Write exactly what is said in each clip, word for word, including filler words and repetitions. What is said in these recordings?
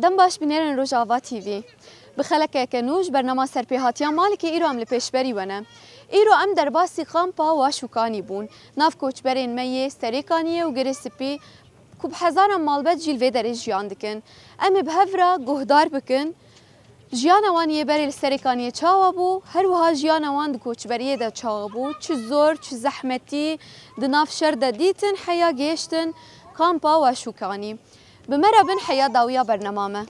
Dem baş bînerên Rojava T V. Bi xelekeke nû ji bernama Serpêhatiya Malikê îro em li pêşberî we ne. Îro em derbasî kampa Waşûkanî bûn. Nav koçberên me yê Serêkaniyê û Girê Spî ku bi hezaran malbet jî li vê derê jiyan dikin. Em ê bi hev re guhdar bikin. Jiyana wan yê berê li Serêkaniyê çawa bû, her wiha jiyana wan di koçberiyê de çawa bû, çi zor, çi zehmetî di nav şer de dîtin, heya gêştin kampa Waşûkanî. Bi me re bin heya dawiya bernama me.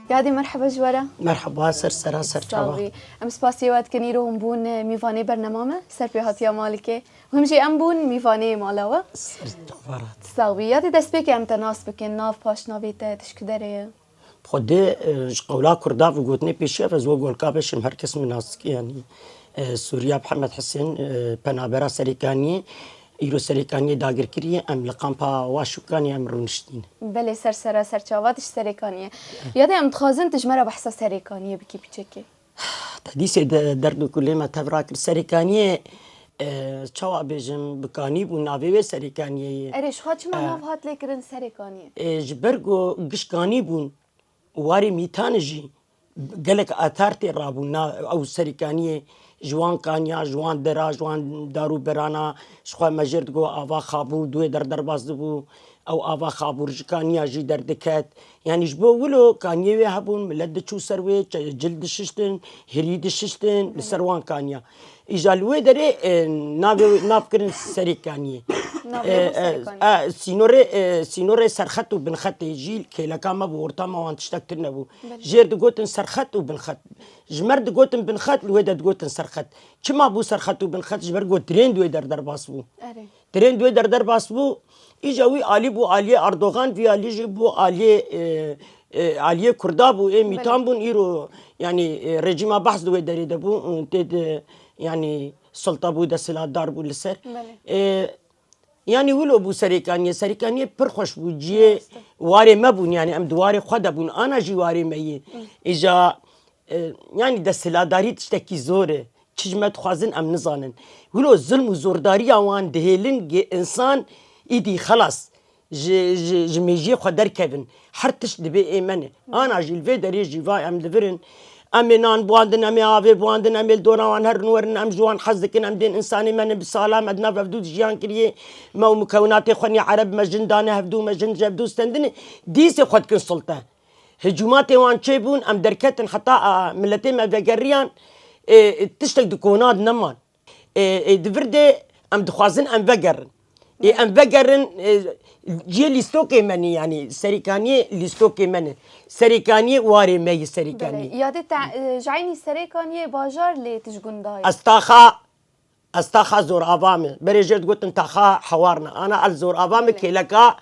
Yadê, merheba ji we re. Merheba, ser sera, ser çava. Sax bî. Em spasiyê we dikin, îro hûn bûn, e, mîvanê bernama me, Serpêhatiya Malikê. Hûn jî em bûn mîvanê mala we. Ser çava rat. Sax bî. Yadê, destpêkê em te nas bikin, nav, paşnavê te, tu ji ku derê ye? Xwedê, e, ji qewla Kurda bi gotinê pêşiya ve, ez we golka beşim, her kes min nas dike, yanî, e, Sûriya Mihemed Hisên, e, penabera Serêkaniyê, îro Serêkaniyê dagir kiriye, em li kampa Waşûkanê em rûniştîne. Belê, ser sera, ser çava, tu ji Serêkaniyê. Yadê, em dixwazin tu ji me re behsa Serêkaniyê bikî piçekê. Te dîsê de derd û kulê me tev rakir. Serêkaniyê, e, çawa bêjim, bi kanî bû, navê wê Serêkaniyê ye. Erê, ji xwe çima, e, nav hat lê kirin Serêkaniyê? E, ji ber ku giş kanî bûn, warê mîtanê jî gelek atar tê rabûn. Na, ew Serêkaniyê ji wan kaniya, ji wan dera, ji wan dar û berana, ji xwe me jêr digot ava Xabûr, di wê der derbas dibû. Ew ava Xabûr ji kaniya jî derdiket. Yanî ji bo wilo kaniyê wê hebûn, milet diçû ser wê, çe-, cil dişiştin, hirî dişiştin, li ser wan kaniya. Îja li wê derê, e, navê, nav kirin Serê Kaniyê. Navê E, wê e, Serê Kaniyê. E, sînorê, e, sînorê serxet û binxetê jî kêleka me bû, orta me, wan tiştek tune bû. Belê. Jêr digotin serxet û binxet. Ji me re digotin binxet, li wê de digotin serxet. Çima bû serxet û binxet? Ji ber ku tirên di wê der derbas bû. Erê. Tirên di wê der derbas bû. Îja wî alî bû aliyê Erdogan, vî alî jî bû aliyê, e, e, aliyê Kurda bû, ê mîtan bûn îro, yanî, e, rejîma Behs di wê derê de bû, e, tê de, yanî, sulta bû, desthilatdar bû li ser. Belê. E, yanî wilo bû Serêkaniyê. Serêkaniyê pir xweş bû, ciyê warê me bûn, yanî em di warê xwe de bûn, ana jî warê me yê. Îja, e, yanî desthilatdarî tiştekî zor e. Çi ji me dixwazin em nizanin. Wilo zilm û zordariya wan dihêlin, gê insan îdî xelas ji, ji, ji mêjiyê xwe derkevin. Her tişt dibê ê me ne. Ana jî li vê derê jî va em divirin. Em ê nan biwandin, em ê avê biwandin, em ê li dora wan herin werin, em ji wan hez dikin, em dên insanê me ne, bi sala me di nav hevdû de jiyan kiriye. Me û mukewinatê xwe nê ereb me jin dane hevdû, me jin ji hevdû stendine. Dîsê xwe dikin sulte. Hicûmatê wan çêbûn, em derketin heta, a, miletê me vegeriyan, ê, ê, tiştek di kona de neman. Ê, ê, di vir de em dixwazin em vegerin. Ê, em vegerin, ê, ciyê lîstokê me ne, yanî Serêkaniyê lîstokê me ne. Serêkaniyê warê me yê Serêkaniyê. Belê. Yadê te, e, ji eynî Serêkaniyê bajar lê tu ji gund dayî? Ez taxa Ez taxa Zorava me. Berê jê digotin taxa Hewarna. Ana ez Zorava me, kêleka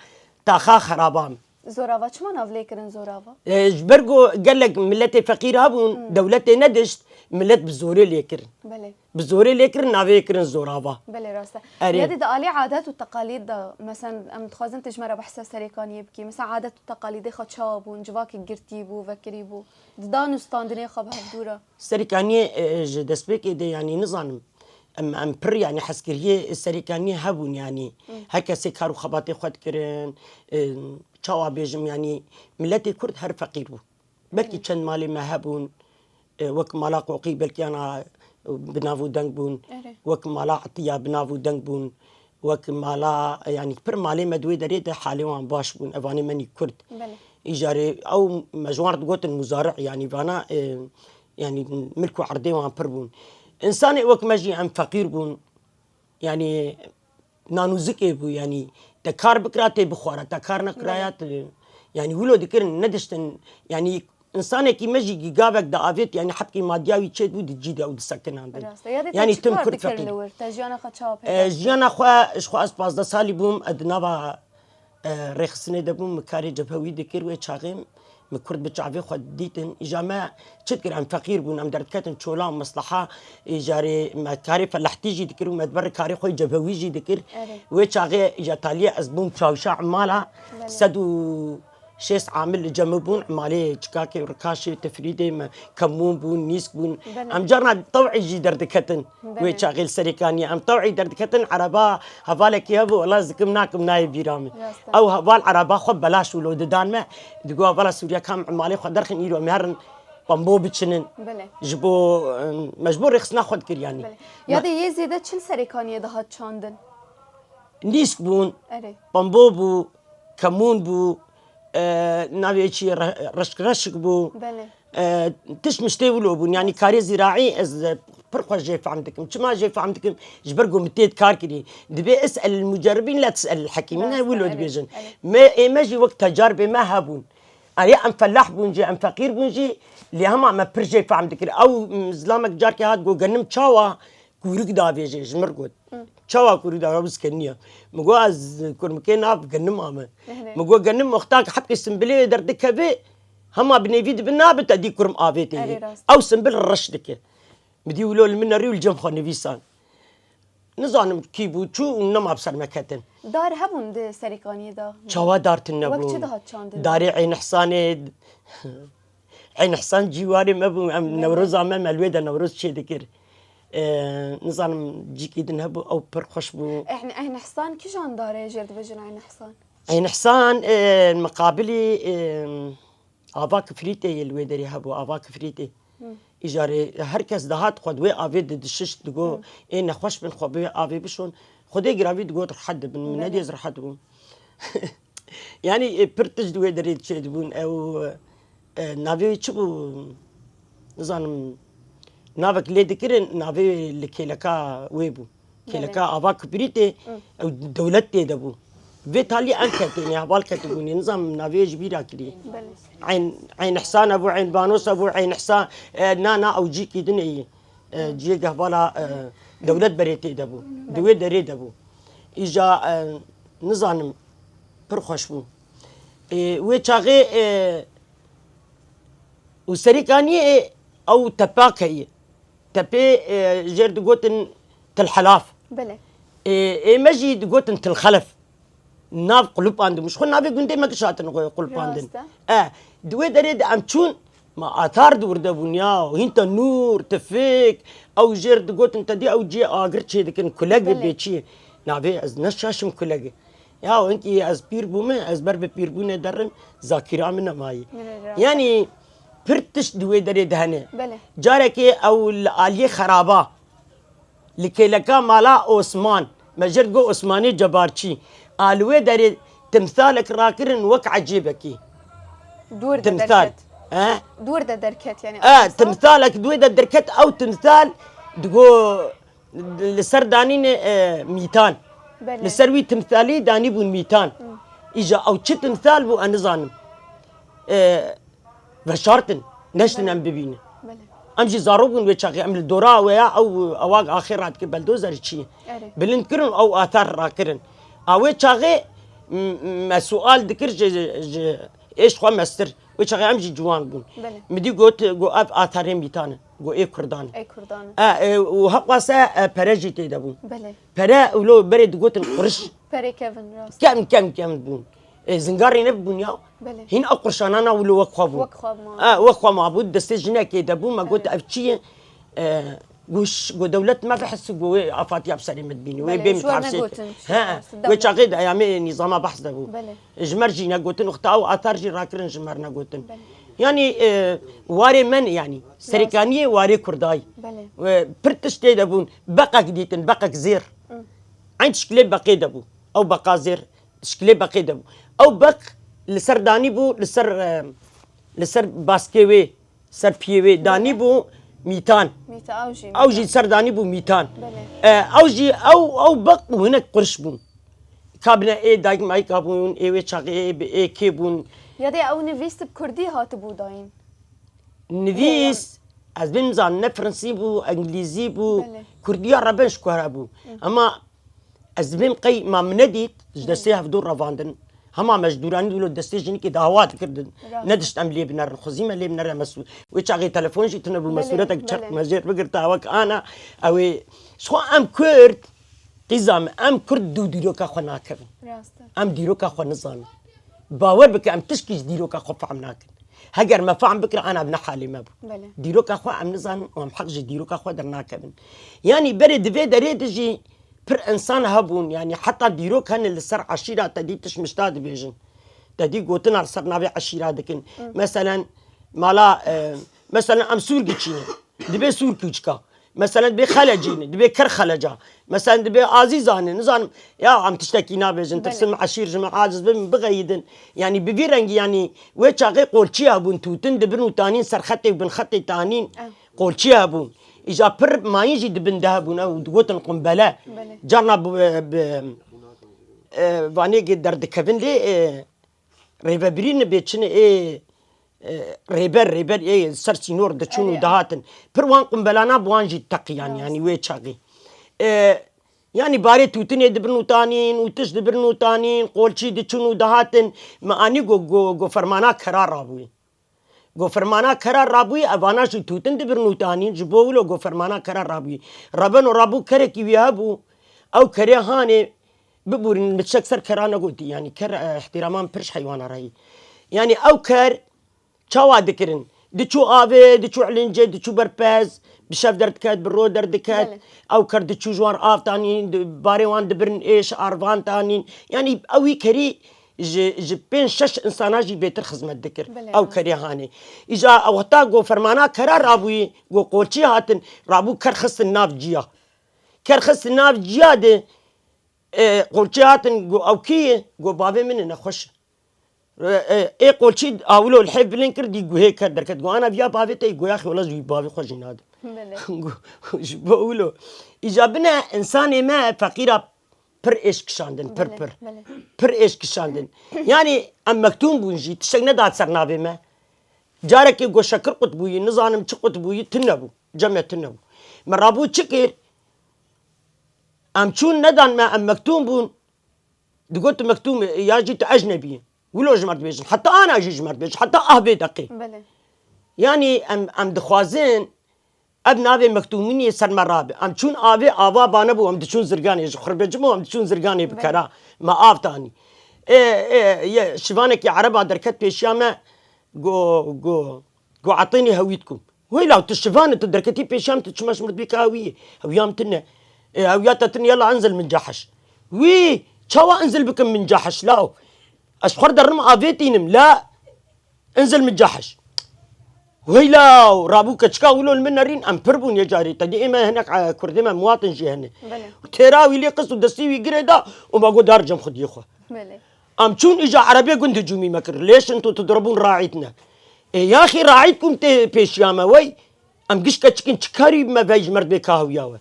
taxa Xeraba me. Zorava, çima nav lê kirin Zorava? E, ji ber ku gelek miletê feqîr hebûn, dewletê nedişt, milet bi zorê lê kirin. Belê. Bi zorê lê kirin, navê yê kirin Zorava. Belê, rast e. Erê. Yadê di alî adet û teqalîd de, mesela em dixwazin tu ji me re behsa Serêkaniyê bikî. Mesela adet û teqalîdê xwe çawa bûn, civakê girtî bû, vekirî bû. Di dan û standinê xwe bi hevdû re. Serîkaniyê, e, ji destpêkê de, yanî nizanim, em, em pir, yanî hezkiriyê Serîkaniyê hebûn, yanî her kesê kar û xebatê xwe dikirin, e, çawa bêjim, yanî miletê Kurd her feqîr bû. Belkî çend malê me hebûn, e, wek mala Qoqî belkî ana, e, bi nav û deng bûn, Erê. wek mala Etiya bi nav û deng bûn, wek mala, e, yanî pir malê me di wê derê de halê wan baş bûn, evanê me nî Kurd. Belê. Îcarê ew me ji wan re digotin muzariq, yanî vana, e, yanî milk û erdê wan pir bûn. Însanê wek me jî em feqîr bûn. Yanî nanûzikê bû, yanî te kar bikira tê bixwara, te kar nekiraya te, yanî wilo dikirin, nediştin, yanî însanekî me jî gavek diavêt, yanî hebkî madiya wî çêdibû di cî de û disekinandin. Rast e. Ya dê te Yanî çi tim kar Kurd dikirin feqîr. Li wir? Te jiyana xwe çawa pê E, jiyana xwe, ji xwe ez pazdeh salî bûm, ez di nava e, rêxistinê de bûm, min karê cebhewî dikir, wê çaxê min Kurd bi çavê xwe didîtin. Îja me çi dikir, em feqîr bûn, em derdiketin çola û mesleha, îjarê me karê felehtî jî dikir û me di ber karê xwe cebhewî jî dikir. Erê. Wê çaxê îja taliyê ez bûm çawşa emala, Belê. sed û şêst amil li cem min bûn, emalê Çikakê, Rikaşê, Tifrîdê me, Kemûn bûn, Nîsk bûn. Belê. Em carna tew'î jî derdiketin. Belê. Wê çaxê li Serêkaniyê em tew'î derdiketin, ereba hevalekî hebû, wela zikim nakim nayê bîra min. Rast e. Ew heval ereba xwe belaş wilo didan me, digo, hevala Sûriye, ka em emalê xwe derxin, îro em herin Pambo biçinin. Belê. Ji bo, em, me ji bo rêxistina xwe dikir, yanî. Belê. Me- Ya dê yê zêde çi li Serêkaniyê dihat çandin? Nîsk bûn, Erê. Pambo bû, Kemûn bû, e, navê çi, re-, reşk reşk bû. Belê. E, tişt miştê wilo bûn. Yanî karê zîraî ez, e, pir xweş jê fehm dikim. Çima jê fehm dikim? Ji ber ku min tê kar kirî. Dibê is'el muceribîn la tis'el hekîmîn, Rast e, wilo evet, dibêjin. Evet. Me, ê me jî wek tecar bê me hebûn. Erê em felah bûn jî, em feqîr bûn jî, lê hema me pir jê fehm dikir. Ew, m, zilamek carkê hat got, genim çawa? Kûrik davêje, ji mir got. Hı. Çawa kûrik davêje, ez keniya. Min got, ez kurmikê nav genim ame. Ehne. Min got, genim wexta ki hebkê simbilê wê derdikeve, hema bi nêvî dibe, nabe te dî kurm avê tê Erê yê. rast. Ew simbil reş dike. Min dî wilo li min nerî û li cem xwe nivîsan. Nizanim kî bû, çû û nema bi ser me ketin. Dar hebûn di Serêkaniyê de? Çawa dar tune Wek bûn? çi dihat çandin? Darê Eyn Ihsanê, Eyn Ihsan cîwarê me bû, em Belê. Newroza me, me li wê de Newroz çê dikir. E, nizanim cîkî din hebû, ew pir xweş bû. Eyn, Eyn Ihsan kijan darê jê dibêjin Eyn Ihsan? Eyn Ihsan, e, miqabilî, e, ava Kifrîtê yê li wê derê hebû, ava Kifrîtê. Hı. Îjarê her kes dihat xwe di wê avê de dişişt, digo, Hı. ê nexweş bin, xwe bi wê avê bişon. Xwedê giravî digot, rehet dibin, min Belê. nedî ez rehet bûm. Yanî, e, pir tişt di wê derê çêdibûn. Ew, e, navê wî çi bû? Nizanim, navek lê dikirin, navê wî li kêleka wê bû. Belê. Kêleka ava Kibrîtê, Hı. ew dewlet tê de bû. Vê talî em ketîne, heval ketibûne, nizanim navê ji bîra kirî. Belê. Eyn, Eyn Ihsan hebû, Eyn Banos hebû, Eyn Ihsan, e, na, na, ew cîkî din ê, e, ciyê gehvala, e, dewlet berê tê de bû. Di wê derê de bû. Îja, e, nizanim, pir xweş bû. E, wê çaxê, e, û Serîkaniyê, e, ew tepak heye. Tepê, e, jêr digotin Til Helaf. Belê. E, ê me jî digotin Til Xelef. Nav qulipandin. Ji xwe navê gundê me giş hatin qulipandin. Rast e. E, di wê derê de em çûn, ma atar di wir de bûn ya. Hîn te nûr, tifik, ew jêr digotin te dî ew cihê agir çê dikin. Kuleg Belê. bê çi. Navê ez ne şaşim kuleg. Ya hinkî ez pîr bûme, ez ber bi pîrbûnê derim, zakîra min nemayî. Min re rast. Yanî pir tişt di wê derê de hene. Belê. Carekê ew li aliyê xeraba, li kêleka mala Osman, me jê re digot Osmanê Cebarçî, a li wê derê timsalek rakirin wek ecêbekî. Dûr de Timsal. derket. He? Dûr de derket yani. E, timsalek di wê de derket, ew timsal digo Li ser danînê, e, mîtan. Belê. Li ser wî timsalî danîbûn mîtan. Hı. Îja ew çi timsal bû, ez nizanim. E, veşartin. Neştin Belê. em bibînin. Belê. Em jî zarok bûn wê çaxê. Em li dora wê ya ew, ewa axê radike beldozer çi. Erê. Bilind kirin ew atar rakirin. A wê çaxê m-, me sual dikir ji, ji êş xwe mestir. Wê çaxê em jî ciwan bûn. Belê. Min dî got, got, ev atarê mîtan in. Got, ê Kurdan in. Ê Kurdan in. E, e, û heqwase, e, pere jî tê de bû. Belê. Pere, wilo berê digotin quriş. Perê kevin, rast. Kem, kem, kem bûn. E, zingarê nebûn ya. Belê. Hîn ew qurşanana wilo wek xwe bûn. Wek xwe ma. E, wek xwe ma bû. Destê jinekê de bû. Me got, Evet. ev çi ye? E, Got, got dewlet me vehs, got wê afatiya bi serê me dibînî, wê Belê, bê ji we mitarsê. negotin, He, rast, wê dewlet. çaxê di eyamê nîzama behs de bû. Belê. Ji me re jî negotin, wexta ew atar jî rakirin ji me re negotin. Belê. Yanî, e, warê me ne, yanî, Rast. Serêkaniyê warê Kurdayî. Belê. Wê pir tişt tê de bûn, beqek dîtin, beqek zêr. Hı. Eyn tişkilê beqê de bû. Ew beqa zêr, tişkilê beqê de bû. Ew beq li ser danî bû, li ser, e, li ser baskê wê, ser piyê wê danî Belê. bû, Mîtan. Mîta ew jî. Ew jî ser danî bû mîtan. Belê. E, ew jî, ew, ew beq bû, hinek qurş bûn. Kabine ê dayik mayika bûn, ê wê çaxê ê bi ê kê bûn. Ya dê ew nivîs bi kurdî hatibû dayîn? Nivîs, ez bêm zan, ne fransî bû, îngilîzî bû, Belê. Kurdiya reben ji ku hebû. Hı. Ama ez dibêm qey ma min nedît, ji destê hevdû revandin. Hema me ji dûranî wilo destê jinikê dawa dikirdin. Rast. Nedişt em lê binerin, xwezî me lê binere mesû. Wê çaxê telefon jî tune bû, Belê, mesûretek çeq belê. Me jêr bigirta wek ana. Ew ê, ji xwe em Kurd, qîza min, em Kurd dû dîroka xwe nakevin. Rast e. Em dîroka xwe nizanin. Bawer bike, em tişkî ji dîroka xwe fehm nakin. Heger me fehm bikira, ana bi ne halê me bû. Belê. Dîroka xwe em nizanin û em heq ji dîroka xwe dernakevin. Yanî berê di vê derê de jî pir insan hebûn, yanî heta dîrok hene li ser eşîra te dî tişt mişta dibêjin. Te dî gotina li ser navê eşîra dikin. Hı. Meselen, mala, e, meselen em Sûr giçî ne. Dibê Sûr kûçka. Meselen dibê Xelecî ne. Dibê Ker Xeleca. Meselen dibê Azîza ne. Nizanim, ya em tiştekî nabêjin. Belê. Tirsim eşîr ji min aciz bin, bixeyidin. Yanî bi vî rengî, yanî wê çaxê qolçî hebûn, tûtin dibin û tanîn ser xetê û bin xetê tanîn. Eh. Qolçî hebûn. Îja pir mayîn jî di bin de hebûn, ew digotin qumbele. Belê. Carna bi, bi, e, vanê derdikevin lê, e, rêvebirî nibê çin ê, e, rêber, rêber ê ser sînor diçûn û Erê. Dihatin. Pir wan qumbelana bi wan jî teqiyan, Rast. Yanî wê çaxê. E, yanî barê tûtinê dibin û tanîn û tişt dibin û tanîn, qolçî diçûn û dihatin. Me anî go, go, go fermana kera rabûyî. Go fermana kera rabûyî, evana jî tûtin dibirin û tanîn, ji bo wilo go fermana kera rabûyî. Reben û rabû kerekî wî hebû, ew kerê hanê bibûrin, min tiştek ser kera negotî, yanî ker, eh, îhtîraman pir ji heywana re yî. Yanî ew ker çawa dikirin? Diçû avê, diçû ilincê, diçû berpez, bi şev derdiket, bi ro derdiket. Belê. Ew ker diçû ji wan av tanîn, di, barê wan dibirin êş, arvan tanîn. Yanî ew wî kerî ji, ji pênc şeş insana jî bêtir xizmet dikir. Belê, Ew rast. Kerê hanê. Îja ew heta go fermana kera rabûyî, go qolçî hatin, rabû ker xistin nav ciya. Ker xistin nav ciya de, e, qolçî hatin, go ew kî ye? Go bavê min e, nexweş e. E, e, ê qolçî awilo li hêv bilind kir, dî guhê ker derket. Go ana viya bavê te yî, go yaxî wela ji wî bavê xwe jî nadim. Belê. Go, ji bo wilo. Îja bine insanê me feqîra pir êş kişandin, pir Belê, pir. Belê. Pir êş kişandin. Yanî em mektûm bûn jî, tiştek nedat ser navê me. Carekê go şekir qut bûyî, nizanim çi qut bûyî, tune bû. Cem me tune bû. Me rabû çi kir? Em çûn nedan me, em mektûm bûn. Digot tu mektûm e, ya jî tu ecnebî yî. Wilo ji me dibêjin. Heta ana jî ji me dibêjin. Heta ah vê deqê. Belê. Yanî em, em dixwazin ev navê mektûmînê ser me rabe. Em çûn avê, ava bane bû, em diçûn zirganê. Ji xirbecim û em diçûn zirganê bi Belê. Kera. Me av tanî. Ê, ê, ye, şivanekî ereba derket pêşiya me, go, go, go etênî hewî dikum. Wey law, tu şivan e, tu derketî pêşiya min, tu çima ji min re dibî ka hewî ye? Hewiya min tune. Ê, hewiya te tune, yela inzil min cahiş. Wî, çawa inzil bikim min cahiş, law? Ez ji xwe re derim avê tînim, la inzil min cahiş. Wey law, rabû keçika wilo li min nerîn, em pir bûn yê carî. Te dî ê me hinek, e, kurdê me muwatin jî hene. Belê. Têra wî lê qist û destî wî girê da û me got dar cem xwediyê xwe. Belê. Em çûn îja erebê gund hicûmî me kir. Lêşin tu, tu diribûn raît ne. Ê yaxî raît kum tê pêşiya me wey. Em giş keçikin çi karî me vey ji merdê ka hewiya we.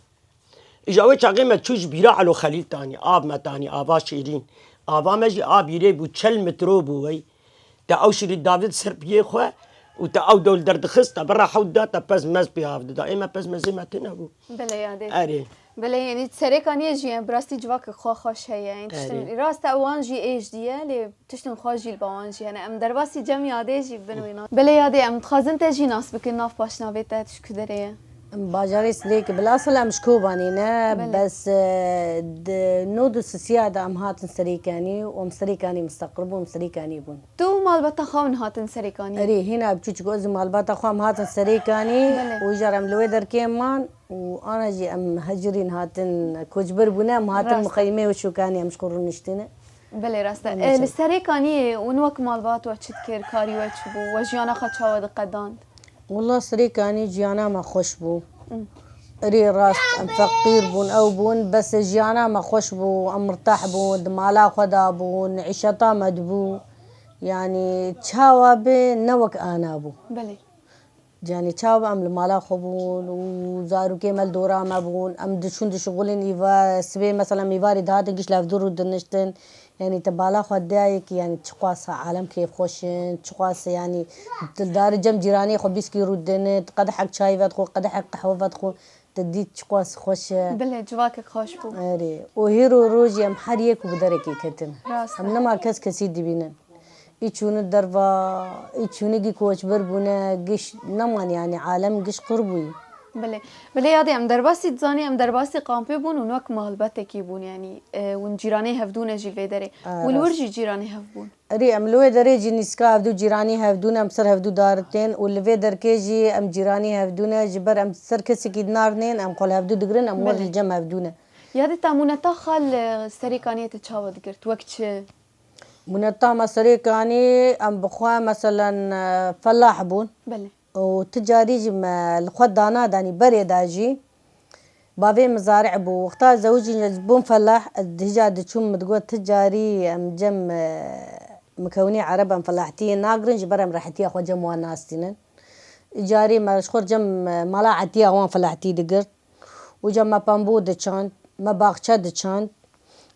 Îja wê çaxê me çû ji bîra Elo Xelîl tanî, av me tanî, ava şêrîn. Ava me jî a bîrê bû, çel metro bû wey. Te ew şirî davêt ser piyê xwe û te ew dol derdixist, te bera hewt da, te pez mez pê av dida. Ê me pez mezê me tune bû. Belê yadê. Erê. Belê, yanî Serêkaniyê jî, yanî, bi rastî civakek xwe xweş heye. Yanî, tiştin Erê. Rast e, wan jî êş diye, lê tiştin xweş jî li ba wan jî hene. Em derbasî cem yadê jî bin wê nas. Belê yadê, em dixwazin te jî nas bikin, nav paşnavê te, tu ji ku derê ye? Em bajarê Silêkê, bilhasil em ji Kobanê ne, Belê. Bes, e, di nod û sisiya de em hatin Serêkanî û em Serêkanî misteqil bûn, em Serêkanî bûn. Tu û malbata xwe hûn hatin Serêkanî? Erê, hîna biçûçik ez û malbata xwe em hatin Serêkanî Belê. Û îcar em li wê derkê man û ana jî em hecirîn hatin, koçber bûne, em hatin Rast e. Muxeyimê û şûkanî em ji xwe rûniştîne. Belê, rast e. Em E, li niçin? Serêkaniyê hûn wek malbat we çi dikir, karî we çi bû, we jiyana xwe çawa diqedand? Wela Serêkanî jiyana me xweş bû. Hı. Erê rast, em feqîr bûn, ew bûn, bes jiyana me xweş bû, em mirtah bûn, di mala xwe de bûn, îşeta me dibû. Yanî çawa be ne wek ana bû. Belê. Yanî çawa em li mala xwe bûn û zarokê me li dora me bûn. Em diçûn dişixulin îva, sibê mesela mîvarê dihatin giş li hevdû rû diniştin. Yanî te bala xwe dayê ki yanî çiqas alem kêfxweş in, çiqas yanî tu li darê cem cîranê xwe bîskî rû dine, tu qedehek çayî vedixwe, qedehek qehwe vedixwe, tu dît çiqas xweş e. Bilê, civakek xweş bû. Erê. Û hêro rojî em her yek û bi derekê ketin. Rast e. Em nema kes kesî dibînin. Î çûne derva, î çûnegî koçber bûne, giş neman yanî alem giş qir bûyî. Bilê. Bilê yadê em derbasî dizanî, em derbasî kampê bûn û wek malbetekî bûn yanî, e, hûn cîranê hevdû ne jî vê derê. A, Hûn li wir rast. jî cîranê hev bûn. Erê, em li wê derê jî nîska hevdû cîranî hevdû ne, em ser hevdû daritên û li vê derkê jî em cîranî hevdû ne, ji ber em ser kesekî dinarnên, em xwe li hevdû digirin, em wer Belê. li cem hevdû ne. Yadê te mûneta xwe li Serêkaniyê te çawa digirt? Wek çi? Mûneta me Serêkanî, em bi xwe meselen, e, felah bûn. Belê. Û ti carî jî me li xwe dana danî berê de jî. Bavê min zaric bû. Wexta zewicîn ez bûm felah, ez hîca diçûm, min digot ti carî em cem, e, mikewnî ereb em felahtiyê nagirin, ji ber em rehetiya xwe cem wan nastînin. Îcarî me ji xwe cem, e, mala etiya wan felahtî digirt. Û ca me pembû diçand, me baxçe diçand.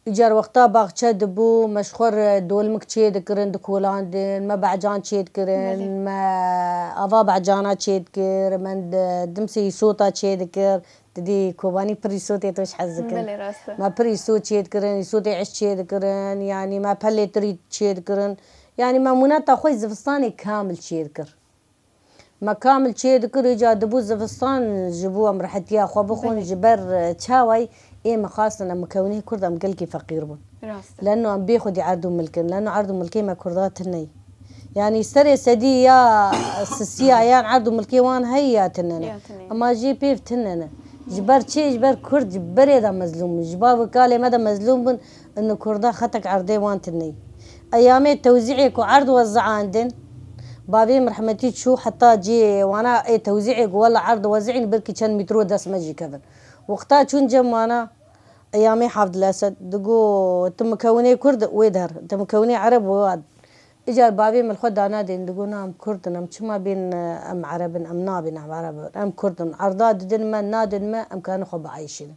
Îcar wexta baxçe dibû, me ji xwe re dolmik çê dikirin, dikolandin, me becan çê dikirin, Belê. me ava becana çê dikir, me di-, dimsê îsota çê dikir. Didî Kobanî pir îsotê tu ji hez dikin. Belê, rast e. Me pir îsot çê dikirin, îsotê eş çê dikirin, yanî me pelê tirî çê dikirin. Yanî me mûneta xwe zivistanê kamil çê dikir. Me kamil çê dikir, îca dibû zivistan ji bo em rehetiya xwe bixwin, Belê. ji ber, e, çawayî ê me xwestin em mikewnê Kurd em gelkî feqîr bûn. Rast e. Leno em bê xwedî erd û milkin, leno erd û milkê me Kurda tune ye. Yanî serê sedî ya sisiya yan erd û milkê wan heye ya tune ne. Ya tune ye. Ema jê pêv tune ne. Ji ber çê, ji ber Kurd ji berê de mezlûm bin. Ji bav û kalê me de mezlûm bin, ino Kurda xetek erdê wan tune ye. Eyamê tewzîê ku erd weziandin, bavê min rehmetî çû heta cê wana ê tewzîê ku wela erd weziîn belkî çend mîtro dest me jî kevin. Wexta çûn cem wana, eyamê Hafdil Esed, digo, tu mikewnê Kurd wê der, tu mikewnê Ereb wê wad. Îcar bavê min li xwe danadên, digo, na em Kurd in, em çima bên, em Ereb in, em nabên em Ereb in, em Kurd in. Erda didin me, nadin me, em karin xwe bieyşînin.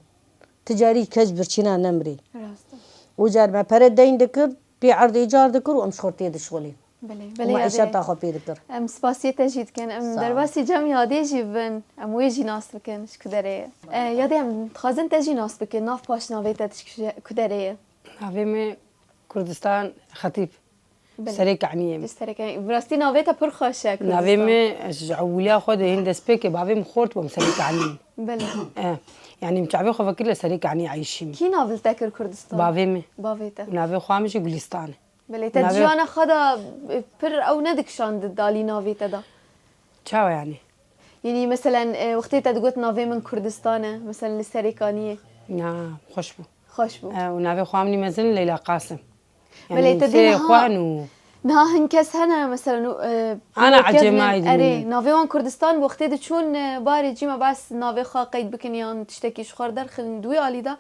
Ti carî kes birçîna nemirî. Rast e. Û car me pere deyn dikir, pê erdê car dikir û em ji xwe tê dişixulîn. Belê, Û belê, yadê. meîşeta xwe pê dikir. Em spasiyê te jî dikin. Em Sağ ol. derbasî cem yadê jî bibin. Em wê jî nas bikin ji ku derê ye. E, yadê em dixwazin te jî nas bikin. Nav paşnavê te tişt ku derê ye? Navê me Kurdistan Xetîb. Belê. Serê Kaniyê me. Serê Kaniyê. Bi rastî navê te pir xweş e, Navê Kurdistan. me, ez ji ewiliya xwe de hên destpêkê bavê min xort bûm Serê Kaniyê. Belê. Eh, yanî min çavê xwe vekir li Serê Kaniyê eyşî me. Kî nav li te kir Kurdistan? Bavê me. Bavê te. Navê xwe min jî Gulistan e. Belê, te Navê ciyana xwe de, e, pir ew nedikişand dalî navê te de. Çawa yanî? Yanî, meselen, e, wextê te digot navê min Kurdistan e, meselen, li Serêkaniyê. Na, xweş bû. Xweş bû. E, û navê xwe min mezin Leyla Qasim. Yanî, Belê, te sê dê niha, xwan û niha hin kes hene, meselen, û, e, Ana û kevin, ecemay erê, dinî. navê wan Kurdistan, wextê diçûn, e, barê cî me bes navê xwe qeyd bikin yan tiştekî ji xwe re derxin, di wî alî de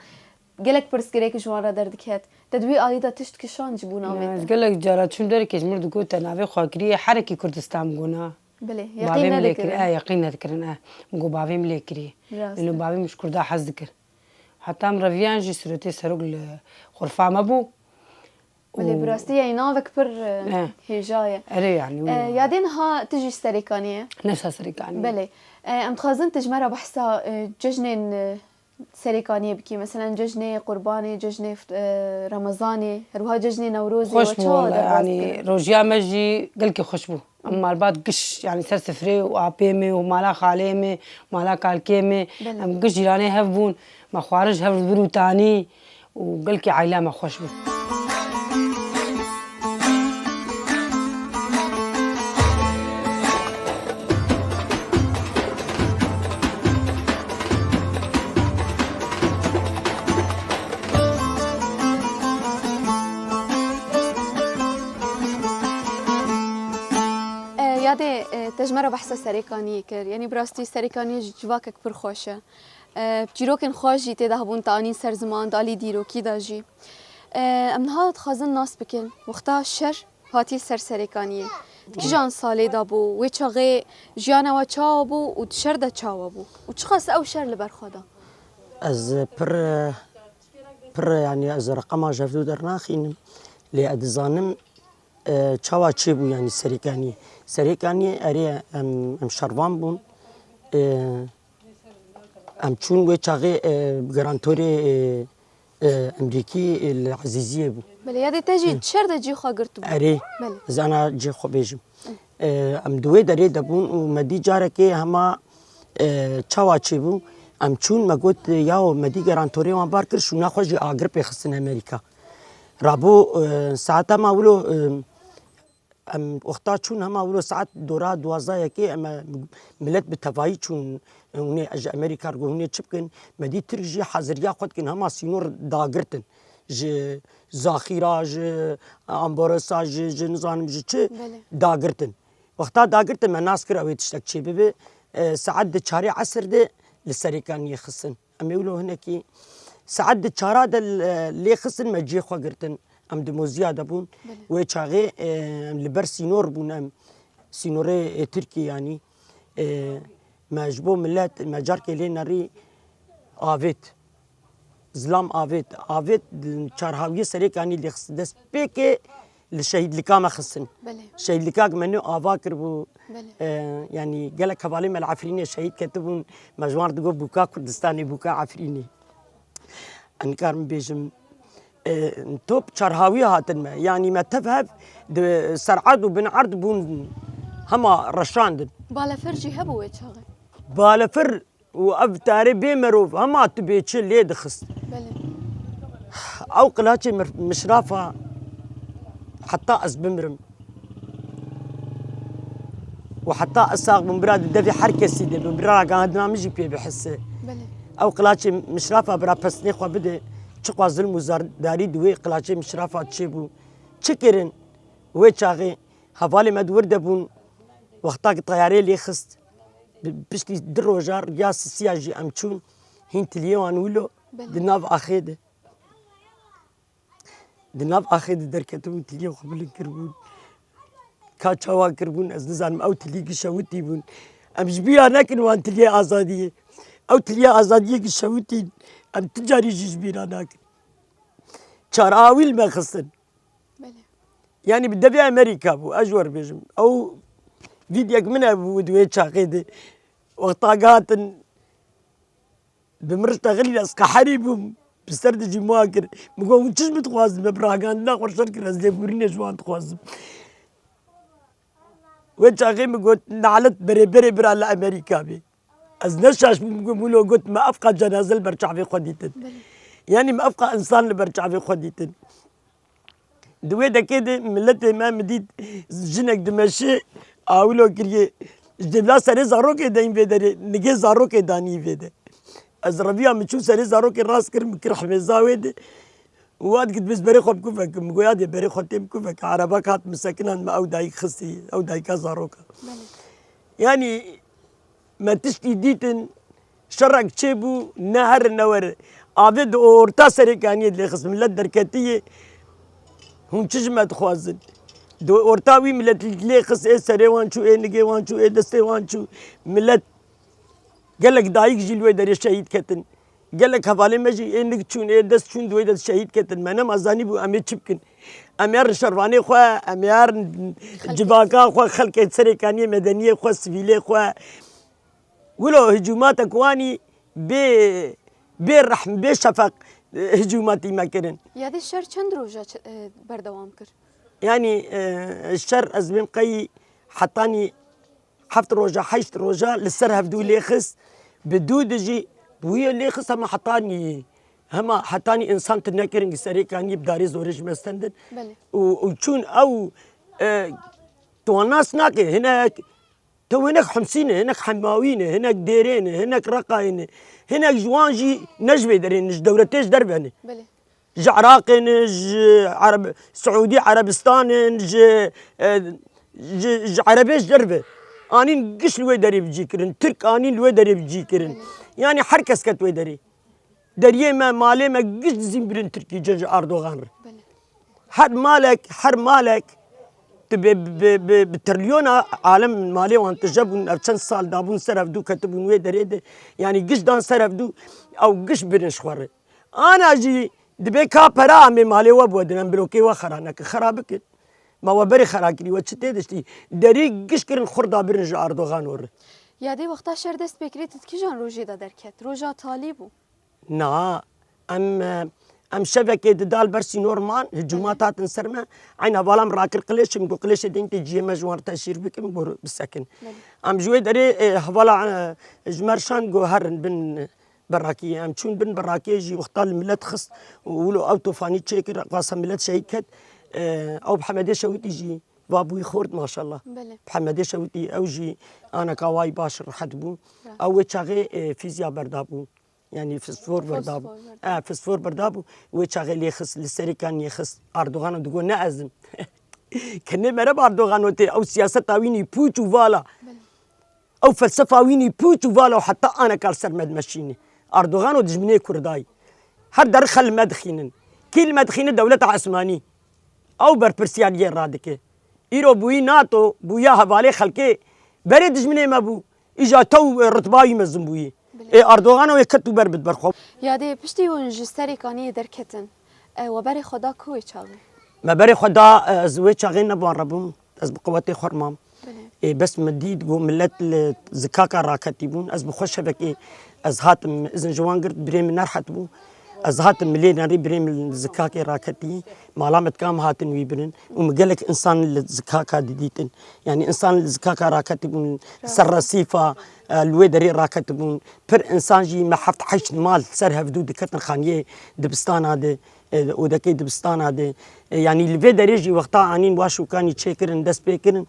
gelek pirsgirêk ji wan re derdiket. Te di wî alî de tişt kişand ji bo navê Ne, te? ez gelek cara çûm derkê ji min digot te navê xwe kiriye herekî Kurdistan bigona. Bilê, Bavê yeqîn min lê kir, nedikirin. e, yeqîn nedikirin, e. Min got bavê min lê kiriye. Rast Ino e. bavê min ji Kurda hez dikir. Heta min reviyan jî sirotê serok li xurfa me bû. Bilê, Û bi rastî yayî navek pir, e, Ne. hêja ye. Erê, yanî, E, wî. yadê niha tu jî Serêkanî ye? Ne sa Serêkanî. Belê. E, em dixwazin tu ji me re behsa, e, cejnên, e, Serêkaniyê bikî. Meselen, cejnê Qurbanê, cejnê, e, Remezanê, her wiha cejnê Newrozê Xweş we bû çawa wele, derbas yanî, dikirin? rojiya me jî gelkî xweş bû. Em malbat giş, yanî, ser sifrê û apê me û mala xalê me, mala kalkê me, Belê. em giş cîranê hev bûn, me xwariş hev li wir û tanî û gelkî aîla me xweş bû. E, yadê, e, te ji me re behsa Serêkaniyê kir. Yanî bi rastî Serêkaniyê ji civakek pir xweş e. E, çîrokên xweş jî tê de hebûn te anîn ser ziman, di alî dîrokî de jî. E, em niha dixwazin nas bikin. Wexta şer hatiye ser Serêkaniyê. Kîjan salê de bû? Wê çaxê jiyana we çawa bû û di şer de çawa bû? Û çiqas ew şer li ber xwe da? Ez pir, pir, yanî ez reqema ji hevdû dernaxînim. Lê ez dizanim, e, çawa çêbû, yanî Serêkaniyê. Serêkaniyê erê em, em şervan bûn. E, Em çûn wê çaxê, e, garantorê, e, e, Emrîkî, e, li Ezîziyê bû. Belê, yadê te jî Hı. şer de cî xwe girtibû. Erê, Belê. ez ana cê xwe bêjim. E, em di wê derê de bûn û me dî carekê hema, e, çawa çêbû. Em çûn, me got, yaw, me dî garantorê wan bar kir, şûna xwe jî agir pê xistin Amerîka. Rabû, e, saeta ma wilo, e, Em wexta çûn hema wilo saet dora duwazdeh yekê, em, e, milet bi tevayî çûn, e, hûnê ji Amerîka re got, hûnê çi bikin? Me dî Tirk jî haziriya xwe dikin, hema sînor dagirtin. Ji zaxîra, ji amboresa, ji, ji nizanim ji çi Belê. dagirtin. Wexta dagirtin me nas kir ew ê tiştek çê bibe. E, saet di çarê esir de li Serêkaniyê xistin. Em ê wilo hinekî saet di çara de l-, lê xistin me cihê xwe girtin. Em di moziya de bûn. Belê. Wê çaxê, e, em li ber sînor bûn em. Sînorê, e, Tirkî yanî. E, me ji bo milet, me carkê lê nerî avêt. Zilam avêt. Avêt çarhawiyê Serêkanî lê xistin. Destpêkê li şehîdlika me xistin. Belê. Şehîdlika me nû ava kiribû. Belê. E, yanî gelek hevalê me li Efrînê şehîd ketibûn. Me ji wan re digot bûka Kurdistanê, bûka Efrînê. Ez nikarim bêjim, e, top çarhawî hatin me. Yanî me tev hev di ser erd û bin erd bûn hema reşandin. Balefir jî hebû wê çaxê. Balefir û ev tarê bê merov hema tu bê çi lê dixist. Belê. Ew qilaçê mir-, mişrafa heta ez bimirim. Û heta ez sax bim, bira di devê her kesî de bim, bira ragihandina min jî pê bihise. Belê. Ew qilaçê mişrafa bira pesnê xwe bide, çiqas zilm û zardarî di wê qilaçê mişrafa çêbû. Çi kirin? Wê çaxê hevalê me di wir de bûn, wexta ki teyarê lê xist, bi-, piştî du roja riya sisiya jî em çûn, hîn tiliyê wan wilo Belê. di nav axê de. Di nav axê de derketibûn, tiliyê xwe bilind kiribûn. Ka çawa kiribûn, ez nizanim, ew tilî gişewitî bûn. Em ji bîra nekin wan tiliyê azadiyê. Ew tiliyê azadiyê gişewitîn, em tu carî jî ji bîra nakin. Çar awî li me xistin. Belê. Yanî bi devê Amerîka bû, ez ji we re bêjim. Ew vîdyek min hebû di wê çaxê de. Wexta gihatin, bi min re texilî, ez qeherî bûm. Bi ser de jî ma kir. Min got, hûn çi ji min dixwazin? Me bi ragihandina xwe şer kir, ez lêbûrînê ji wan dixwazim. Wê çaxê min got, nalet berê berê bira li Amerîka bê. Ez ne şaş bûm, min got, min lo got, me evqa cenaze li ber çavê xwe dîtin. Belê. Yanî me evqa însan li ber çavê xwe dîtin. Di wê dekê de miletê me, min dît jinek dimeşe, awilo kiriye. Ji dêvla serê zarokê deyîn vê derê, nigê zarokê danî vê de. Ez reviya min çû serê zarokê rast kir, min kir himêza wê de. Û wa dikit, "Biz berê xwe bi ku vekim?" Min got, "Ya dê berê xwe tê bi ku vekim?" Erebek hat min sekinan, me ew dayik xistî, ew dayika zaroka. Belê. Yanî me tiştî dîtin, şerek çêbû, ne here ne were. Avê di orta Serêkaniyê lê xist, milet derketiye. Hûn çi ji me dixwazin? Di orta wî milet lê xist, ê serê wan çû, ê nigê wan çû, ê destê wan çû. Milet Gelek dayik jî li wê derê şehîd ketin. Gelek hevalê me jî ê nik çûn, ê dest çûn, di wê de şehîd ketin. Me nema zanîbû em ê çi bikin. Em ê herin şervanê xwe, em ê herin civaka xwe, xelkê Serêkaniyê, medeniyê xwe, sivîlê xwe. Wilo hicûmatek wanî bê, bê rehm, bê şefeq, e, hicûmatî me kirin. Yadê şer çend roja ç-, e, berdewam kir? Yanî, e, şer ez bêm qey hetanî heft roja, heşt roja li ser hevdû lê xist. Bi dû de jî bi wî lê xist hema hetanî, hema hetanî însan tune kirin, Serêkaniyê bi darê zorê ji me stendin. Belê. Û, û çûn ew, e, tu wan nas nake, hinek, tu hinek Himsî ne, hinek Hemawî ne, hinek Dêrê ne, hinek Reqayê ne, hinek ji wan jî ne ji vê derê ne, ji dewletê ji derve ne. Belê. Ji Iraqê ne, ji Ereb-, Siûdî Erebistan in, ji, e, ji, ji Erebê ji derve. Anîn giş li wê derê bi cî kirin. Tirk anîn li wê derê bi cî kirin. Belê. Yanî her kes ket wê derê. Deriyê me, malê me giş dizîn birin Tirkî cin ji Erdogan re. Belê. Her malek, her malek Tu bi, bi, bi, bi trilyona alem malê wan tije bûn, ev çend sal dabûn ser hevdû ketibûn wê derê de. Yanî giş dan ser hevdû, ew giş birin ji xwe re. Ana jî dibê ka pera amê malê we bi we din, em blokê we xera nekin, xera bikin. Ma we berê xera kirî, we çi tê diştî? Derî giş kirin xurda birin ji Erdogan re. Yadê wexta şer dest pê kirê, tu di kîjan rojê de derket? Roja talî bû. Na, em, em şevekê di dal ber sînor man, hicûmat hatin ser me. Eyna vala min rakir qilêş, min got, "Qilêşê din tê cihê me ji wan re teşhîr bikin, got bisekin." Belê. Em ji wê derê, e, hevala, e, ji me re şand, got, "Herin bin berakiyê." Em çûn bin berakiyê jî, wexta li milet xist û wilo ew tofanî çêkir, qasa milet şehîd ket. E, ew bi Hemedê Şewitî jî va bûyî xort, maşallah. Belê. Bi Hemedê Şewitî ew jî aneka wayî baş rehet bû. Rehet. Ew wê çaxê, e, fîzya berdabû. Yanî fosfor berdabû. Fosfor berdabû. E, fosfor berdabû. Wê çaxê lê xist, li Serêkaniyê xist. Erdogan digot, "Ne ez im." Kenê mereb Erdogan tê, ew siyaseta wî nî pûç û vala. Belê. Ew felsefa wî nî pûç û vala û heta aneka li ser me dimeşînî. Erdogan dijminê Kurda yî. Her derxe li me dixînin. Kî li me dixîne? Dewleta Esmanî. Ew berpirsiyariyê radike. Îro bûyî NATO, bûya hevalê xelkê, berê dijminê me bû. Îja tew, e, rutba wî mezin bûyî. Bilê. Ê Erdogan wê ket û ber bid ber xwe. Yadê, piştî hûn ji Serêkaniyê derketin, e, we berê xwe da ku wê çaxê? Me berê xwe da, e, ez wê çaxê ne bi wan re bûm. Ez bi qewetê xwe re mam. Belê. Ê, bes min dît, got, millet li zikaka raketî bûn. Ez bi xwe şevekê, ez hatim, izin ji wan girt, birê min nerehet bû. Ez hatim milê nerî, birê min li zikakê raketî. Mala me dika em hatin wî birin. Û min gelek insan li zikaka didîtin. Yanî insan li zikaka raketî bûn. Ser resîfa, e, li wê derê raketî bûn. Pir insan jî me heft heşt mal ser hevdû diketin xaniyê dibistana de. E, odekê dibistana de. E, yanî li vê derê jî wexta anîn wa şûkanî çêkirin, dest pê kirin.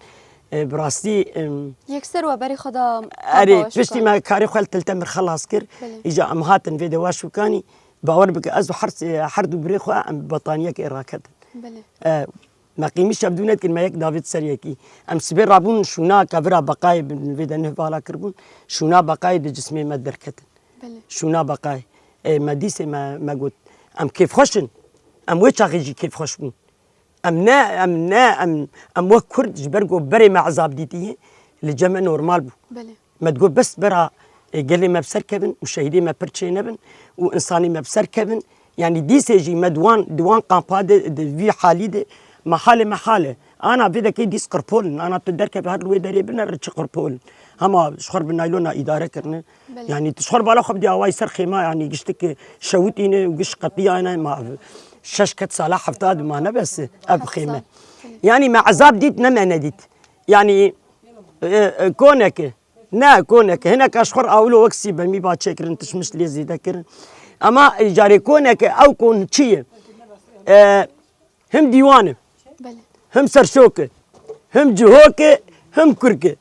E, bi rastî, em, Yekser we berê xwe da erê, kampa piştî şûkanî. Me karê xwe li Til Temir xelas kir. Belê. Îja em hatin vê de wa şûkanî. Bawer bike, ez û her, her du birê xwe em bi betaniyekê raketin. Belê. E, me qîmî şevdû nedikin, me yek davêt ser yekî. Em sibê rabûn şûna kevira Beqayê, bi vê de nuh vala kiribûn. Şûna Beqayê di cismê me derketin. Belê. Şûna Beqayê. E, me dîsê me, me got, em kêfxweş in. Em wê çaxê jî kêfxweş bûn. Em ne, em ne, em, em wek Kurd ji ber ku berê me ezab dîtiye, li cem me normal bû. Belê. Me digot bes bera, e, gelê me bi ser kevin û şehîdê me pir çê nebin û insanê me bi ser kevin. Yanî dîsê jî me di wan, di wan kampa de, di vî halî de, me halê me hale. Ana vê dekê dîs qirpol in. Ana tu derkeve her li wê derê binere çi qirpol in. Hema ji xwe re bi naylona îdare kirine. Belê. Yanî tu ji xwe re bala xwe bidî awayî ser xêma, yanî giştik şewitîne û giş qetiyane ma şeş ket sala hefta di mane bes e, ev xême. Belê. Yanî me ezab dît, ne me nedît. Yanî, e, e, koneke. Ne, koneke. Hineka ji xwe re awilo wek sîbemî ba çêkirin, tişmiş lê zêde kirin. Ema, e, carê koneke ew kon çi ye? E, Him dîwan e, Belê. Him serşok e, him cihok e, him kurk e.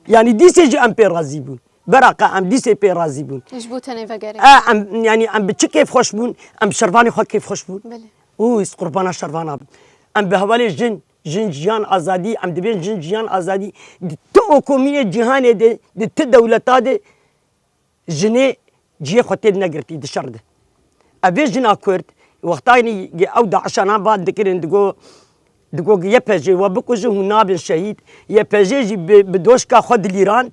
Yanî dîsê jî em pê razî bûn. Beraqa em dîsê pê razî bûn. Ji bo tenê vegerê. E, em, yanî em bi çi kêfxweş bûn? Em bi şervanê xwe kêfxweş bûn. Belê. Û ez qurbana şervana bim. Em bi hevalê jin, jin jiyan azadî, em dibên jin jiyan azadî. Di tu okomiyê cîhanê de, di tu dewleta de jinê cihê xwe tê negirtî di şer de. Ev ê jina Kurd, wexta yanî ew daişana van dikirin, digo, digo Y P G we bikujin, hûn nabin şehîd. Y P G jî bi, bi doşka xwe dilîrand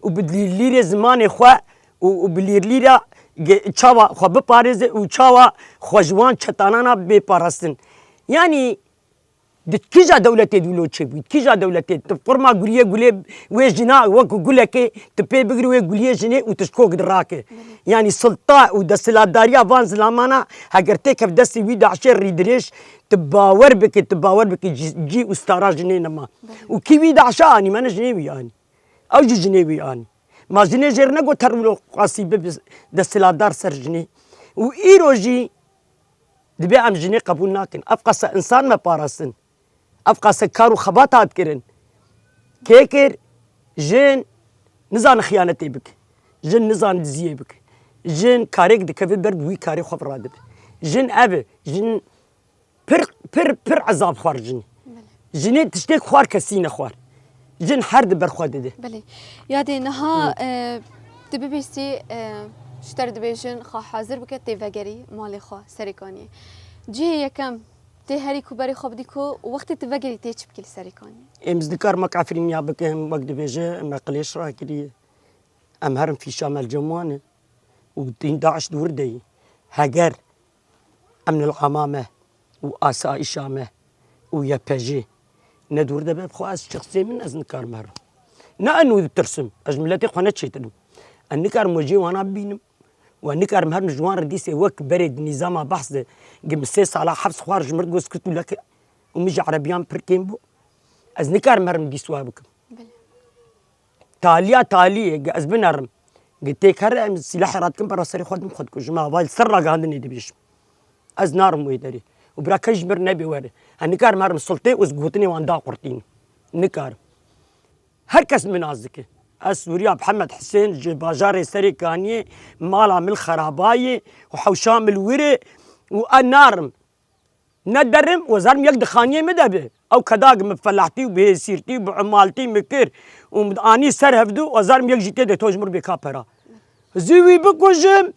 û bi lîrlîrê zimanê xwe û, û bi lîrlîra ge-, çawa xwe biparêze û çawa xwe ji wan çetanana bê parastin. Yanî Di kîja dewletê dûlo çêbûyî? Kîja dewletê? Tu qurma guliyê gulê wê jina wek gulekê tu pê bigirî wê guliyê jinê û tu ji kok dirake. Yanî sulta û desthilatdariya van zilamana heger têkev destê wî daişê rîdirêj, tu bawer bike, tu bawer bike cî, cî û stara jinê nema. Û kî wî daişa anî? Me ne jinê wî anî. Ew jî jinê wî anî. Ma jinê jê re negot her wilo qasî bibe desthilatdar ser jinê. Û îro jî Dibê em jinê qebûl nakin. Ev qasa însan me parastin. Ev qasa kar û xebat hat kirin. Kê kir? Jin nizane xiyanetê bike. Jin nizane diziyê bike. Jin karêk dikeve ber bi wî karê xwe bi radibe. Jin ev e. Jin pir, pir, pir ezab xwar jinê. Belê. Jinê tiştêk xwar kesî nexwar. Jin her di ber xwe dide. Belê. Yadê niha, Hı. e, tu bibîstî, e, ji te re dibêjin xwe hazir bike tê vegerî malê xwe Serêkaniyê. Cihê yekem Tê herî ku berê xwe bidî ku wextê tu vegerî tê çi bikî li Serêkaniyê? Em ez nikarim wek Efrîniya bikim, wek dibêje me qilêş rakiriye. Em herin fîşa me li cem wan e û tîn DAIŞ dûr de ye. Heger emnil ama me û asayişa me û Y P J ne dûr de be, bi xwe ez şexsê min ez nikarim herim. Ne enû ditirsim, ez ji miletê xwe ne çêtir im. Ez nikarim wecihê wana bibînim û ez nikarim herim ji wan re dîsê wek berê di nîzama behs de gi min sê sala hefs xwar ji mir got kut û leke û min ji erebiyan pir kêm bû. Ez nikarim herim dîs wa bikim. Belê. Taliya taliyê, ge ez binerim, ge têk here, em sîlehê radikin, pera serê xwe dim xwe dikujim. Ha, vay, li ser ragihandinê dibêjim. Ez narim wê derê. Û bira key ji mir nebê were. Ha, nikarim herim sultê û ez gotinê wan daqurtînim. Nikarim. Her kes min nas dike. Ez Sûriya Mihemed Hisên ji bajarê Serê Kaniyê, mala min li xerabayê û hewşa min li wir e û ez narim. Ne derim, wezarim yek di xaniyê min de bi. Ew kedak min felahtî û bihêsîrtî û bi emaltî min kir û min anî ser hevdu, wezarim yek jî tê de to ji mir bêka pera. Zî wî bikujim,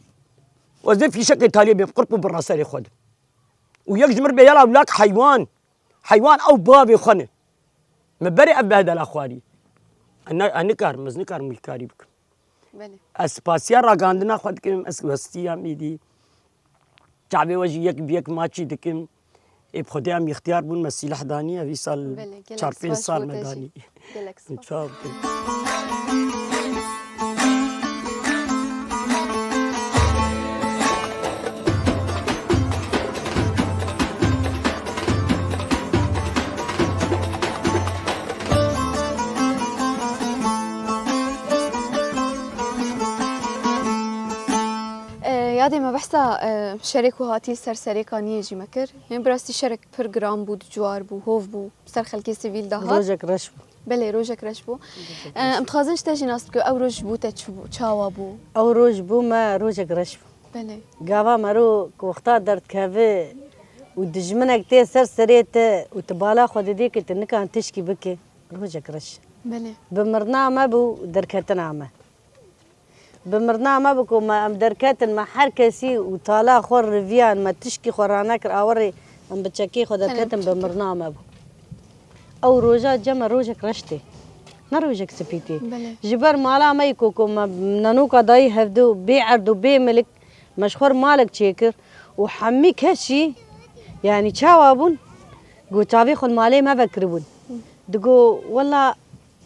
we zê fîşekê taliyê bê qurp û birna serê xwe de. Û yek ji mir bê yala wlak heywan. Heywan ew bavê xwe ne. Me berê ev behdela xwarî. Ez ne-, ez nikarim, ez nikarim wî karî bikim. Belê. Ez spasiya ragihandina xwe dikim, ez westiya me dî. Çavê we jî yek bi yek maçî dikim. Ê bi Xwedê em îxtiyar bûn, me sîleh danî, ev îsal Belê, gelek çar pênc spas sal bo me te jî. Danî. Gelek spas. Çav bikin. E, yadê me behsa, e, şerê ku hatî li ser Serêkaniyê jî me kir. Yên bi rastî şerek pir giran bû, ducuar bû, hov bû, ser xelkê sivîl de hat. Rojek reş bû. Belê, rojek reş bû. Rojek E, reş em bû. Dixwazin ji te jî nas bikin, ew roj ji bo te çi bû, çawa bû? Ew roj ji bo me rojek reş bû. Belê. Gava mero ku wexta derdikeve û dijminek tê ser serê te û tu bala xwe didî ku tu nikan tişkî bike, rojek reş. Belê. Bi mirina me bû derketina me. Bi mirina me bû ku me em derketin, me her kesî û tala xwe riviyan, me tişkî xwe ranekir awerê, em bi çekê xwe derketin, bi mirina me bû. Ew roja cem me rojek reş tê. Ne rojek spî tê. Belê. Ji ber mala me yî ku, ku me nanoka dayî hevdu bê erd û bê milik, me ji xwe re malek çêkir û hemî kes jî, yanî çawa bûn, ku çavê xwe li malê me vekiribûn. Digo, wela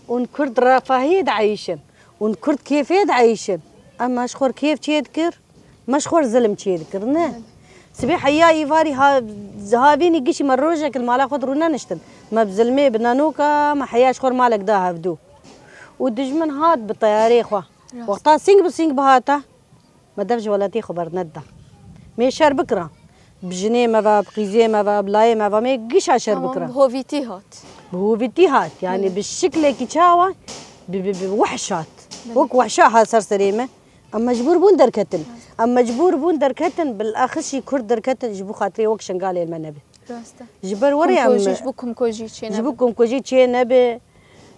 hûn kurd refahiyê dieyşin, hûn kurd kêfê dieyşin. Em me ji xwe re kêf çêdikir, me ji xwe re zilm çêdikir, ne? Sibê heya îvarî ha-, havînî gişî me rojek li mala xwe de rûneniştin. Me bi zilmê, bi nanoka, me heya ji xwe re malek da hevdû. Û dijmin hat bi teyarê xwe. Rast. Wexta sîng bi sîng bihata, me dev ji welatê xwe berneda. Mê şer bikira. Bi jinê me ve, bi qîzê me ve, bi layê me ve, mê gişa şer bikira. Tamam, bi hovîtî hat. Bi hovîtî hat. Yanî bi şiklekî çawa? Bi, bi, bi wehş hat. Belê. Wek wehşa hat ser serê me. Em mecbûr bûn derketin. Rast. Em mecbûr bûn derketin, bilaxir jî Kurd derketin ji bo xatirê wek Şengalê li me nebe. Rast e. Ji ber werê em Kumkujî, ji bo kumkujî çê ji bo nebe. Kumkujî çê nebe,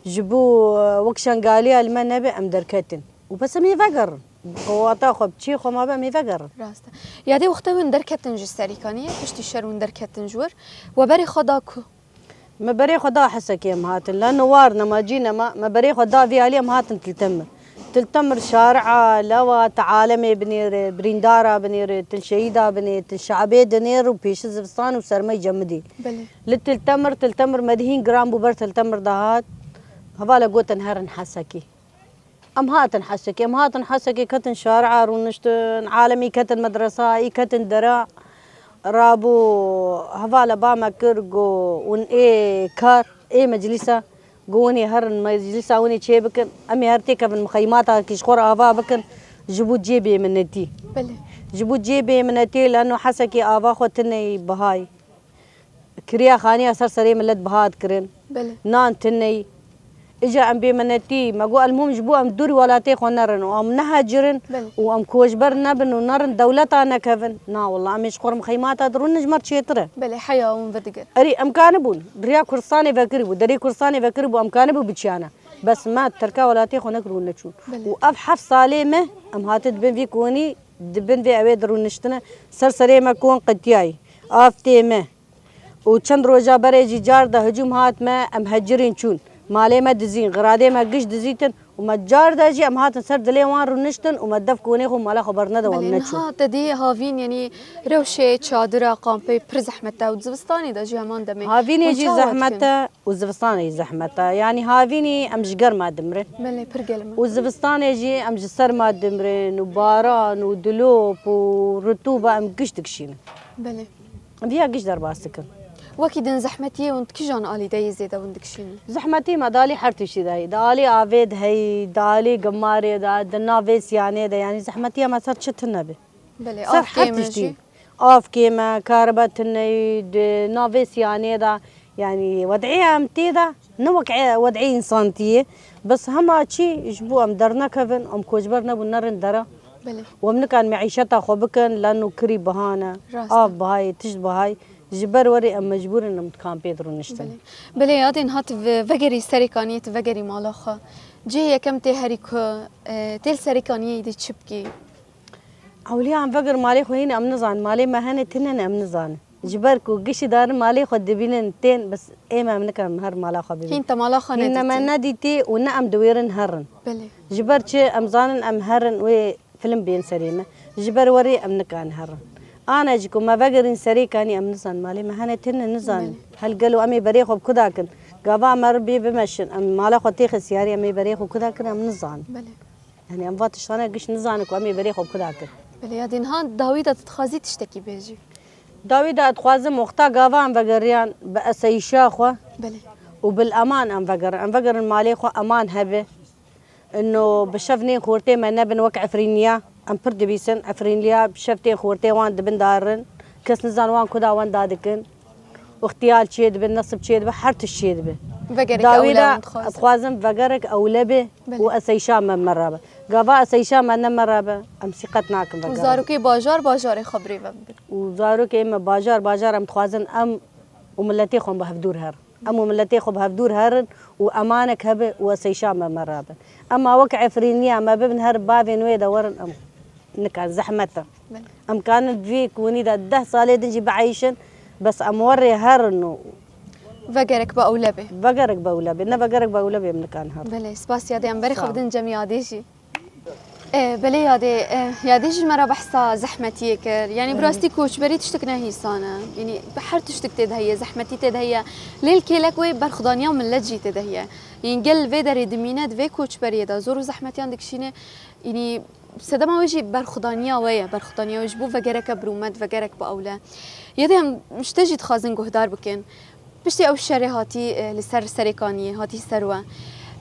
ji bo, e, wek Şengaliya li me nebe, em derketin. Û bes em ê vegerin. Bi qewata xwe, bi çiyê xwe mabe em ê vegerin. Rast e. Yadê wexta hûn derketin ji Serîkaniyê, piştî şer hûn derketin ji wir, we berê xwe da ku? Me berê xwe da Hesekê em hatin. Leno war nema cî nema, me berê xwe da vî alî em hatin Til Temir. Til Temir şaria, lewa, ti alemê binêre, birîndara binêre, til şehîda binê, til şabê dinêr û pêşî zivistan û sermey cemidî. Belê. Li Til Temir, Til Temir me dihîn giran bû ber Til Temir dahat. Hevala gotin herin Hesekê. Em hatin Hesekê, em hatin Hesekê, ketin şaria rûniştin, alemî ketin medresa, î ketin dera. Rabû hevala ba me kir, got, hûn ê kar, ê meclîsa, got, hûn ê herin meclîsa hûn ê çê bikin. Em ê her têkevin mixeymatakî ji xwe re ava bikin, ji bo cê bêminetî. Belê. Ji bo cê bêminetî, leno Hesekê ava xwe tineyî bihayî. Kiriya xaniya ser serê milet biha dikirin. Belê. Nan tune yî. Îca em bêminetî, me got, elmûm ji bo em dûrî welatê xwe nerin û em nehecirin Belê. Û em koçber nebin û nerin dewleta nekevin. Na wela, em ê ji xwe re mixeymata dirûnin ji me re çêtir e. Belê, heya hûn vedigerin. Erî, em kanibûn. Riya Kurdistanê vekirî bû, derê Kurdistanê vekirî bû, em kanibû biçiyane. Bes me terka welatê xwe nekir û neçûn. Belê. Û ev heft salê me, em hatin di bin vî konî, di bin vê ewê dirûniştine. Ser serê me kon qetiyayî. Av tê me. Û çend roja berê jî car de hicûm hat me, em hecirîn çûn. Malê me dizîn, xiradê me giş dizîtin û me car de jî em hatin ser dilê wan rûniştin û me dev konê xwe mala xwe bernede wan Belê, neçûn. Niha te dî havîn, yanî rewşê çadira, kampê pir zehmet e û zivistanê de jî heman demê. Havînê Hûn jî çawa zehmet dikin? E û zivistanê jî zehmet e. Yanî havînî em ji germa dimrin. Belê, pir germ e. Û zivistanê jî em ji serma dimrin û baran û dilop û ritûba em giş dikişînin. Belê. Viya giş derbas dikin. Wekî din zehmetiyê hûn di kijan alî de yê zêde hûn dikişînin? Zehmetî me di alî her tiştî de heye. Di alî avê de heye, di alî gemarê de, di navê siyanê de. Yanî zehmetiya me ser çi tune be. Belê, Ser av her kêm e tiştî. Jî. Av kêm e, karibe tune ye, di navê siyanê de. Yanî wed'ê em tê de, ne wek e-, wed'ê însan tê ye. Bes hema çî ji bo em dernekevin, em koçber nebûn, nerin dera. Belê. Û em nikan meîşeta xwe bikin, len û kirî biha ne. Rast e. Av biha ye, tişt biha ye. Ji ber werê em mecbûr in em di kampê de rûniştin. Belê. Belê, yadên hat ve-, vegerî Serêkaniyê, tu vegerî mala xwe. Cihê yekem tê herî ku, e, tê li Serêkaniyê de çi bikî? Ewliya em veger malê xwe hîn em nizanin. Malê me hene tune ne em nizanin. Ji ber ku gişî darin malê xwe dibînin tên, bes ê me em nikin her mala xwe bibînin. Hîn te mala xwe Hîn ne me nedîtî? Nedîtî û ne em diwêrin herin. Belê. Ji ber çi em zanin em herin wê film bên serê me. Ji ber werê em nikan herin. Ana jî ku me vegerin Serêkanî em nizanin malê me hene tune nizanin. Belê. Hel gelo em ê berê xwe bi kuda kin. Gava me ribê bimeşin. Em mala xwe têxe siyarî em ê berê xwe kuda kin em nizanin. Belê. Yanî em va tiştane giş nizanin ku em ê berê xwe bi kuda kin. Belê, ya dê niha dawî de tu dixwazî tiştekî bêjî? Dawî de dixwazim wexta gava em vegeriyan bi eseyîşa xwe Belê. Û bil eman em vegerin. Em vegerin malê xwe eman hebe. Ino bi şev nên xortê me nebin wek Efrîniya. Em pir dibîsin. Efrîniya bi şev tên xortê wan dibin darin. Kes nizan wan kuda wenda dikin. Îxtiyal çê dibe, nesib çê dibe, her tişt çê dibe. Vegerek Dawî ewle de em dixwazin. Dixwazim vegerek ewle be Belê. Û eseyşa me me re be. Gava eseyşa me ne me re be, em sîqet nakin Û vegerek. Zarokê bajar, bajarê xwe bi rê ve bibin. Û zarokê me bajar, bajar em dixwazin em û miletê xwe bi hevdûr herin. Em û miletê xwe bi hevdûr herin û emanek hebe û eseyşa me me re be. Ema wek Efrîniya me bibin her bavên wê de werin em. Nikan zehmet e. Belê. Em kanin vî kunî de deh salê din jî bieyşin, bes em werê herin û Vegerek bi ewle bê. Vegerek bi ewle bê. Ne vegerek bi ewle bê em nikan herin. Belê, spas yadê em berê Sağ ol. Xwe bidin cem yadê jî. E, belê yadê, e, yadê jî me re behsa zehmetiyê kir. Yanî bi Hı. Rastî koçberî tiştek ne hîsan e. Yanî bi her tiştek tê de heye, zehmetî tê de heye. Lê li kêlek wê berxudaniya millet jî tê de heye. Yanî gel vê derê dimîne, di vê koçberiyê de zor û zehmetiyan dikişîne. Yanî sedema wê jî berxudaniya we ye, berxudaniya we ji bo vegereke bi rûmet, vegerek bi ewle. Yê dê em ji te jî dixwazin guhdar bikin. Piştî ew şerê hatî, e, li ser Serêkaniyê, hatî ser we.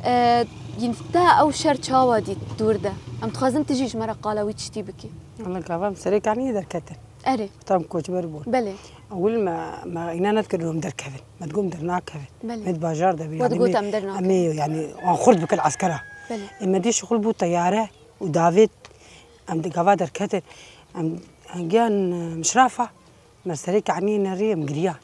E, yîn te ew şer çawa dît dûr de? Em dixwazin tu jî ji me re qala wî tiştî bikî. Wele gava em Serêkaniyê derketin. Erê. Tam koçber bûn. Belê. Ewil me, me îna nedikir em derkevin. Me digot em dernakevin. Belê. Me di bajar de bî. We Yanî digot me, em dernakin. Em ê, yanî, wan xurt bikin eskera. Belê. Ê me dî şixul bû teyare. û davêt em di gava derketin. Em, em giyan, e, mişrafa, me serê kaniyê nerî em giriya.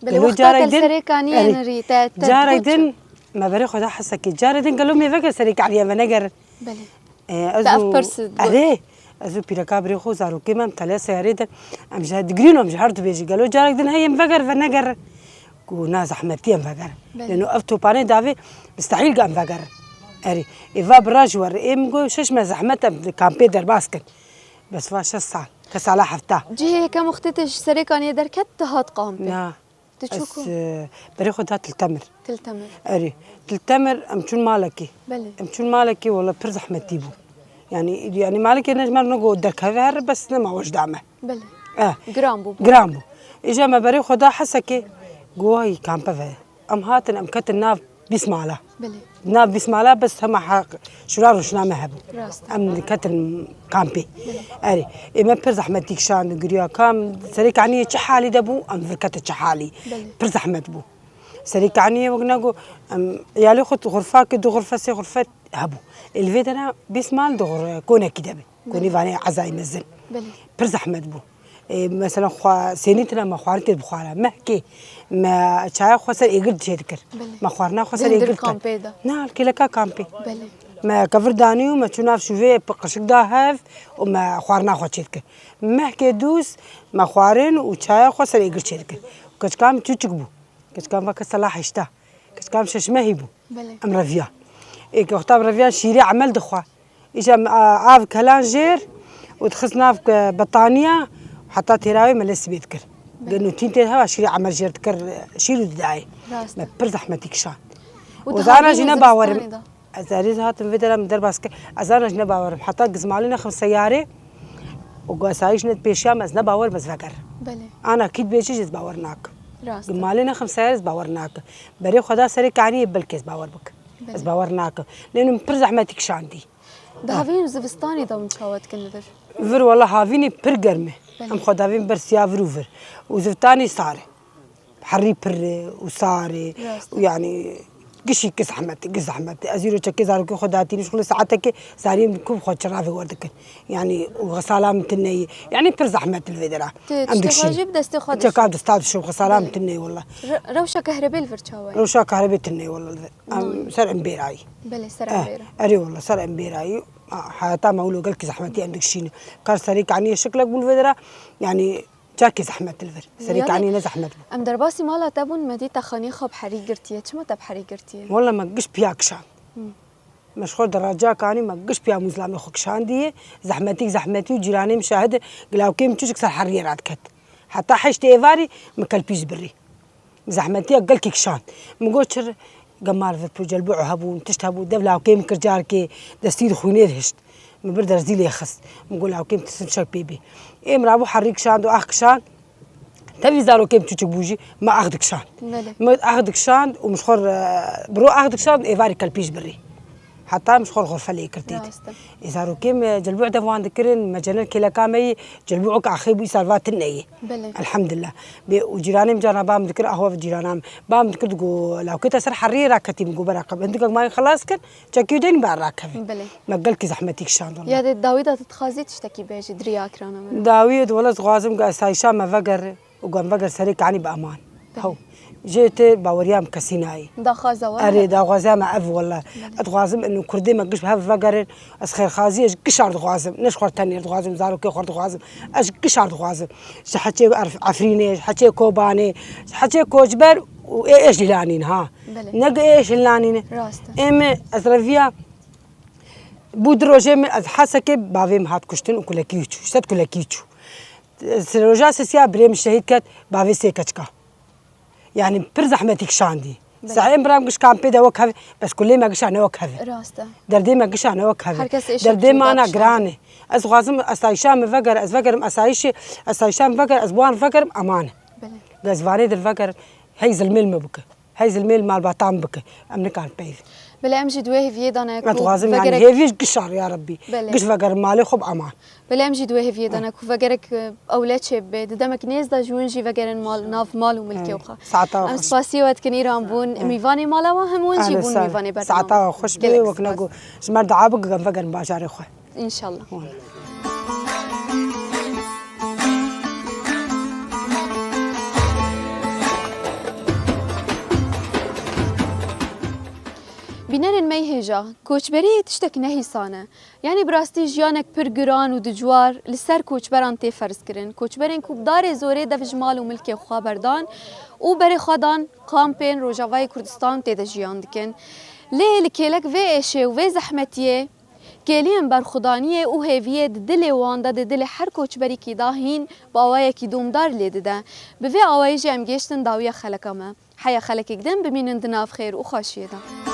Belê, Gelo wexta carek te din, serê kaniyê erê, nerî, te, te carek digot din çi? Me berê xwe da hesekê. Carek din gelo me veke serê kaniyê me negerin. Belê. E, ez Te ev û, pirs digot. Erê, ez û pîreka birê xwe, zarokê me em tele seyarê din. Em ji her digirîn, em ji her dibêjin. Gelo carek din heye em veger ve negerin. Ku na zehmetî em vegerin. Belê. Leno ev topanê davê mistehîl ge em vegerin. Erê, ê va bira ji we re, ê min got şeş me zehmet em di kampê derbas kin. Bes va şeş sal, te sala hefta. Cihê yekem wextê te ji Serêkaniyê derket, te hat kampê? Na. Tu çû ku? Ez, e, berê xwe da Til Temir. Til Temir. Erê, Til Temir em çûn malekê. Belê. Em çûn malekê, wela pir zehmetî bû. Yanî, yanî malekê ne ji me re negot derkeve here, bes nema we ji da me. Belê. Eh. Giran bû. Giran bû. Îja me berê xwe da Hesekê, got, "Ay, kampe ve." Em hatin, em ketin nav bîst mala. Belê. Nav bîst mala bes hema heq şura rûşna me hebû. Rast. Em ketin kampê. Belê. Erê, ê me pir zehmetî kişand û giriya. Kam Serê Kaniyê çi halî de bû, em vir ketin çi halî. Belê. Pir zehmet bû. Serê Kaniyê wek nego, em, iyalê xwe xurfakê, du xurfe, sê xurfe hebû. Ê li vê dera bîst mal di xur-, konekî de be. Konî Belê. Vanê ezayî mezin. Belê. Pir zehmet bû. Ê, mesela xwe sênî tine me xwarin tê dibixwara. Mehkê me çaya xwe ser êgir çê dikir. Belê. Me xwarina xwe ser Di êgir dikir. Kampê de. Na, li kêleka kampê. Belê. Me kevir danî û me çû nav şûvê qirşik da hev û me xwarina xwe çê dikir. Mehkê dûz me xwarin û çaya xwe ser êgir çê dikir. Keçika min çûçik bû. Keçika min veke sala heşta. Keçika min şeş mehî bû. Belê. Em reviya. Ê, ke wexta em reviya şîrê emel dixwe. Îja em, a, av kelan jêr û dixist nav ke betaniya heta têrawê me lê sibê dikir. Belê. Geno tîn tê hewa şîrê emel jêr dikir, şîr û didayê. Rast e. Me pir zehmetî kişand. Û O zana dihevîn jî û ne bawerim. Zivistanê de. Ez erê hatim vê dera min derbas kir. Ez ana jî ne bawerim. Heta gizmalê nexim seyarê û asayîş ne pêşiya me ez ne bawerim ez vegerim. Belê. Ana kî dibêje jî ez bawer nakim. Rast e. Gizmalê nexim seyarê ez bawer nakim. Berê xwe da serê kaniyê belkî ez bawer bikim. Belê. Ez bawer nakim. Lê min pir zehmetî kişandî. Dahvîn û zivistanê de hûn çawa dikin li vir? Vir wela havînê pir germ e. Belê. Em xwe davên ber siya vir û vir. Û zivistanê sar e. Herî pir e û sar e. Rast e. Û yanî gişî ki zehmet e, gi zehmet e. Ez îro çekê zarokê xwe datînim, şixulê saetekê zariyê min ku xwe çiravê wer dikin. Yanî û xesala min tune ye. Yanî pir zehmet li vê dera. Tu Em tiştê xwe dikişînin. Jî bi destê xwe Çeka dişîn. Dista dişim, xesala min Belê. Tune ye wela. Re-, rewşa kahrebê li vir çawa ye? Rewşa kahrebê tune ye wela li vir. Em Nayê. Ser em bêrayî. Belê, ser em Eh, bêra. Erê wela, ser em bêrayî. Ha, heyata me wilo gelkî zehmetî em dikişînin. Kar serê kaniyê şiklek bû li vê dera. Yanî Çakê zehmet li vir. Serê Yanî, kanî ne zehmet bû. Em derbasî mala te bûn, me dî te xaniyê xwe bi herî girtiye. Çima te bi herî girtiye? Wela me giş piya kişand. Hmm. Me ji xwe diraca kanî me giş piya muzlamê xwe kişandiye. Zehmetîk zehmetî û cîranê min şahid e. Gilawkê min çûçik ser heriyê radiket. Heta heştê êvarî min kelpî ji birî. Zehmetiya gelkî kişand. Min got çir gemar vir pû celbû hebûn, tişt hebû, dev lawkê min kir carkê, destî di xwînê de hişt. Min bir derzî lê xist. Min got lawkê min tirsim çek pê bê. Ê min rabû herî kişand û ax kişand. Tevî zarokê min çûçik bû jî, me ax dikişand. Belê. Me ax dikişand û min ji xwe re, bi ro ax dikişand, êvarî kelpî ji birî. Heta min ji xwe re xurfe lê kir tê de. Rast e. Ê zarokê me celbû de wan dikirin, me cener kêleka me yî, celbû axê bû, îsal va tune yî. Belê. Elhamdulillah. Bê û cîranê min carna ba min dikir, ahwa cîrana min. Ba min dikir, digo, lawkê te ser heriyê raketî, min got, bera qe-, hindikek mayî xelas kin, çekî û deynî ber rakevin. Belê. Me gelkî zehmetî kişand wela. Ya dê dawî de tu dixwazî tiştekî bêjî, di riya kirana me re? Dawiyê de wela dixwazim ku esayîşa me veger û ku em veger serê kanî bi eman. Belê. Hew. Jê tê baweriya min kesî nayê. Daxwaza we Erê, hebe? Daxwaza me ev wela. Belê. Ez dixwazim inu Kurdê me giş bi hev vegerin. Ez xêrxaziyê ji gişar dixwazim. Ne ji xwe tenê dixwazim, zarokê xwe dixwazim. Ez ji gişar dixwazim. Ji heçê Erf-, Efrînê, ji heçê Kobanê, ji heçê koçber û ê, ê ji Lîlanîn ha. Belê. Ne ê ji Lîlanîn e. Rast e. Ê me, ez reviya bû du rojê min, ez Hesekê bavê min hat kuştin û kulekî çû. Ji ser kulekî çû. Roja sisiya birê min şehîd ket, bavê sê keçika. Yanî pir zehmetî kişandî. Belê. Sehên biram giş kampê de wek hev, bes kulê me gişa ne wek hev. Rast e. Derdê me gişa ne wek hev. Her kes êşek Derdê me ana kişandî. Giran e. Ez dixwazim esayîşa min veger, ez vegerim esayîşê, esayîşa min veger, ez bi wan vegerim eman e. Belê. Ez vanê dil vegerim, hey zilmê li min bike. Hey zilmê li malbata min bike. Em nikarin peyv. Belê em jî di wê hêviyê de ne ku Ez dixwazim yani vegerek hêvî ji gişa ya Rebbî. Belê. Giş vegerim malê xwe bi eman. Belê em jî di wê hêviyê de ne ku vegerek, e, ewle çêbibe. Di demek nêz de ji hûn jî vegerin mal, nav mal û milkê xwe. Saeta Em xweş. Spasiyê we dikin îran bûn. Mîvanê mala we hem hûn jî Ehlen bûn sahlen. Mîvanê bernama. Saeta we xweş be, Gelek wek spas. Nego ji me re dua bike em vegerin bajarê xwe. İnşallah. Wala. Bînerên me yê hêja, koçberî tiştek nehîsan e. Yanî bi rastî jiyanek pir giran û dijwar li ser koçberan tê ferzkirin. Koçberên ku bi darê zorê dev ji mal û milkê xwe berdan û berê xwe dan kampên Rojavayê Kurdistan tê de jiyan dikin. Lê li kêlek vê êşê û vê zehmetiyê, kêliyên berxwedaniyê û hêviyê di dilê wan de, di dilê her koçberîkî de hîn bi awayekî domdar lê dide. Bi vê awayî jî em gêştin dawiya xeleka me. Heya xelekek din bimînin di nav xêr û xweşiyê de.